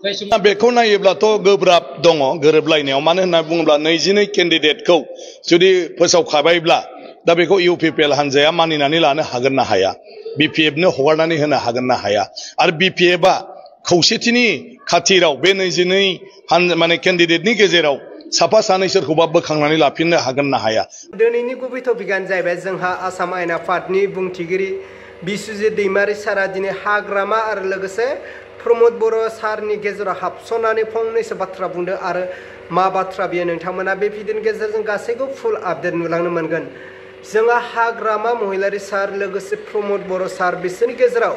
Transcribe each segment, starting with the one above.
बेखौ नायोब्लाथ' गोब्राब दङ गोरोबलायनायाव मानो होनना बुङोब्ला 22 केन्डिडेटखौ जुदि फोसावखाबायब्ला दा बेखौ इउपिपिएल हानजाया मानिनानै लानो हागोन ना हाया बिपिएफनो हगारनानै होनो हागोन ना हाया आरो बिपिएफआ खौसेथिनि खाथिराव बे 22 माने केन्डिडेटनि गेजेराव साफा सानै सोरखौबा बोखांनानै लाफिननो हागोन ना हाया दिनैनि गुबै टपिकआनो जाहैबाय जोंहा आसाम आयेन आफादनि बुंथिगिरि बिस्वजित दैमारि सारा दिनै हाग्रामा आरो लोगोसे प्रमद बर' सारनि गेजेराव हाबसननानै फंनैसो बाथ्रा बुंदों आरो मा बाथ्रा बियो नोंथांमोना बे भिडिअनि गेजेरजों गासैखौ फुल आपडेट नुलांनो मोनगोन जोंहा हाग्रामा महिलारि सार लोगोसे प्रमद बर' सार बिसोरनि गेजेराव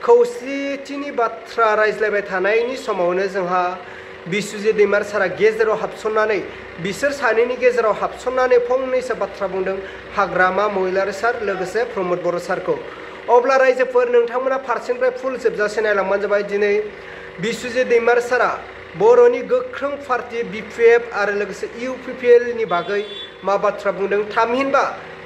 खौसेथिनि बाथ्रा रायज्लायबाय थानायनि समावनो जोंहा बिस्वजित दैमारि सारा गेजेराव हाबसननानै बिसोर सानैनि गेजेराव हाबसननानै फंनैसो बाथ्रा बुंदों हाग्रामा महिलारि सार लोगोसे प्रमद बर' सारखौ अब्ला रायजोफोर नोंथांमोना फारसेनिफ्राय फुल जोबजासे नायलांबानो जाबाय दिनै बिस्वजित दैमारि सारा बर'नि गोख्रों पार्टी बिपिएफ आरो लोगोसे इउपिपिएलनि बागै मा बाथ्रा बुंदों थामहिनबा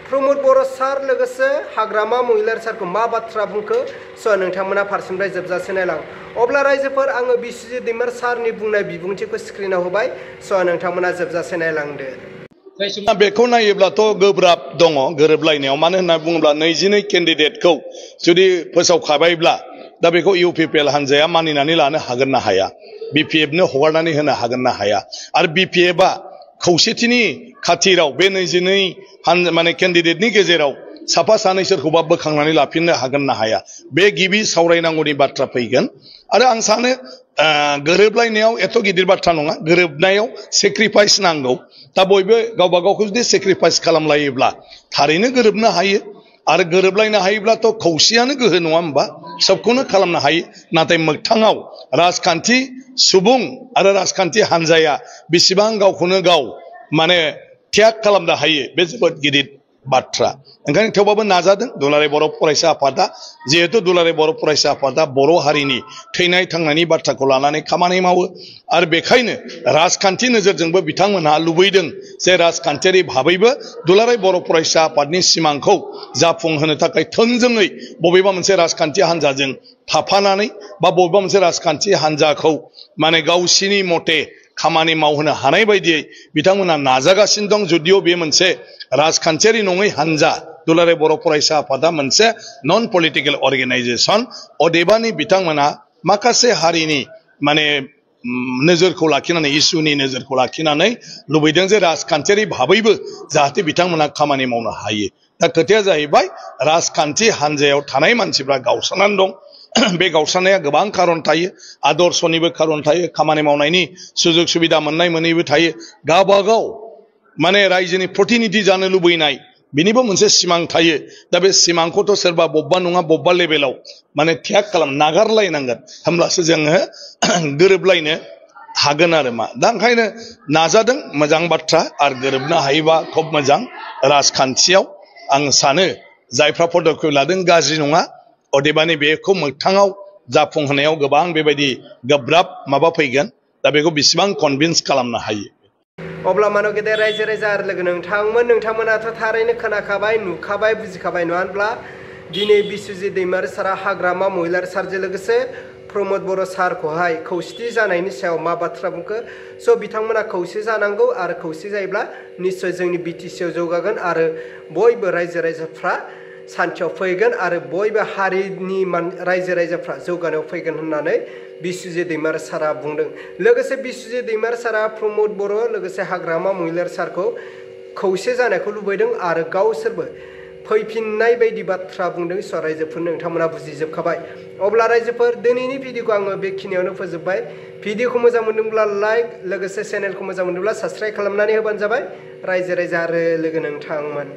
प्रमद बर' सार लोगोसे हाग्रामा महिलारि सारखौ मा बाथ्रा बुंखो स' नोंथांमोना फारसेनिफ्राय जोबजासे नायलां अब्ला रायजोफोर आङो बिस्वजित दैमारि सारनि बुंनाय बिबुंथिखौ स्क्रिनाव होबाय स' नोंथांमोना जोबजासे नायलांदो बेखौ नायोब्लाथ' गोब्राब दङ गोरोबलायनायाव मानो होनना बुङोब्ला 22 केन्डिडेटखौ जुदि फोसावखाबायब्ला दा बेखौ इउपिपिएल हानजाया मानिनानै लानो हागोन ना हाया बिपिएफनो हगारनानै होनो हागोन ना हाया आरो बिपिएफआ खौसेथिनि खाथिराव बे 22 माने केन्डिडेटनि गेजेराव साफा सानै सोरखौबा बोखांनानै लाफिननो हागोन ना हाया बे गिबि सावरायनांगौनि बाथ्रा फैगोन आरो आं सानो गोरोबलायनायाव एथ' गिदिर बाथ्रा नङा गोरोबनायाव सेक्रिफाइस नांगौ दा बयबो गावबा गावखौ जुदि सेक्रिफाइस खालामलायोब्ला थारैनो गोरोबनो हायो आरो गोरोबलायनो हायोब्लाथ' खौसेयानो गोहो नङा होमबा सबखौनो खालामनो हायो नाथाय मोगथाङाव राजखान्थि सुबुं आरो राजखान्थि हानजाया बेसेबां गावखौनो गाव माने त्याग खालामनो हायो बे जोबोद गिदिर बाथ्रा ओंखायनो थेवबाबो नाजादों दुलाराय बर' फरायसा आफादा जिहेतु दुलाराय बर' फरायसा आफादा बर' हारिनि थैनाय थांनायनि बाथ्राखौ लानानै खामानि मावो आरो बेखायनो राजखान्थि नोजोरजोंबो बिथांमोनहा लुबैदों जे राजखान्थियारि भाबैबो दुलाराय बर' फरायसा आफादनि सिमांखौ जाफुंहोनो थाखाय थोंजोङै बबेबा मोनसे राजखान्थि हानजाजों थाफानानै बा बबेबा मोनसे राजखान्थि हानजाखौ माने गावसिनि मथे खामानि मावहोनो हानाय बायदियै बिथांमोना नाजागासिनो दं जुदिअ बे मोनसे राजखान्थियारि नङै हानजा दुलाराय बर' फरायसा आफादा मोनसे नन पलिटिकेल अर्गेनाइजेशन अदेबानि बिथांमोना माखासे हारिनि माने नोजोरखौ लाखिनानै इसुनि नोजोरखौ लाखिनानै लुबैदों जे राजखान्थियारि भाबैबो जाहाथे बिथांमोना खामानि मावनो हायो दा खोथाया जाहैबाय राजखान्थि हानजायाव थानाय मानसिफ्रा गावस्रानानै दं बे गावस्रानाया गोबां खारन थायो आदर्शनिबो खारन थायो खामानि मावनायनि सुजुग सुबिदा मोननाय मोनैबो थायो गावबागाव माने रायजोनि प्रतिनिधि जानो लुबैनाय बिनिबो मोनसे सिमां थायो दा बे सिमांखौथ' सोरबा बबेबा नङा बबेबा लेभेलाव माने त्याग खालाम नागारलायनांगोन होमब्लासो जोङो गोरोबलायनो हागोन आरो मा दा ओंखायनो नाजादों मोजां बाथ्रा आरो गोरोबनो हायोबा खोब मोजां राजखान्थियाव आं सानो जायफ्रा पदक्षेप लादों गाज्रि नङा अदेबानि बेखौ मोगथाङाव जाफुंहोनायाव गोबां बेबायदि गोब्राब माबा फैगोन दा बेखौ बेसेबां कनभिन्स खालामनो हायो अब्ला मानो गेदेर रायजो राजा आरो लोगो नोंथांमोनाथ' थारैनो खोनाखाबाय नुखाबाय बुजिखाबाय नङा होनब्ला दिनै बिस्वजित दैमारि सारा हाग्रामा महिलारि सारजों लोगोसे प्रमद बर' सारखौहाय खौसेथि जानायनि सायाव मा बाथ्रा बुंखो स' बिथांमोना खौसे जानांगौ आरो खौसे जायोब्ला निस्सय जोंनि बिटिसिआव जौगागोन आरो बयबो रायजो राजाफ्रा सान्थियाव फैगोन आरो बयबो हारिनि रायजो राजाफ्रा जौगानायाव फैगोन होननानै बिस्वजित दैमारि सारा बुंदों लोगोसे बिस्वजित दैमारि सारा प्रमद बर' लोगोसे हाग्रामा महिलारि सारखौ खौसे जानायखौ लुबैदों आरो गावसोरबो फैफिननाय बायदि बाथ्रा बुंदों स' रायजोफोर नोंथांमोना बुजिजोबखाबाय अब्ला रायजोफोर दिनैनि भिडिअखौ आङो बेखिनियावनो फोजोबबाय भिडिअखौ मोजां मोनदोंब्ला लाइक लोगोसे चेनेलखौ मोजां मोनदोंब्ला साबस्क्राइब खालामनानै होबानो जाबाय रायजो राजा आरो लोगो नोंथांमोन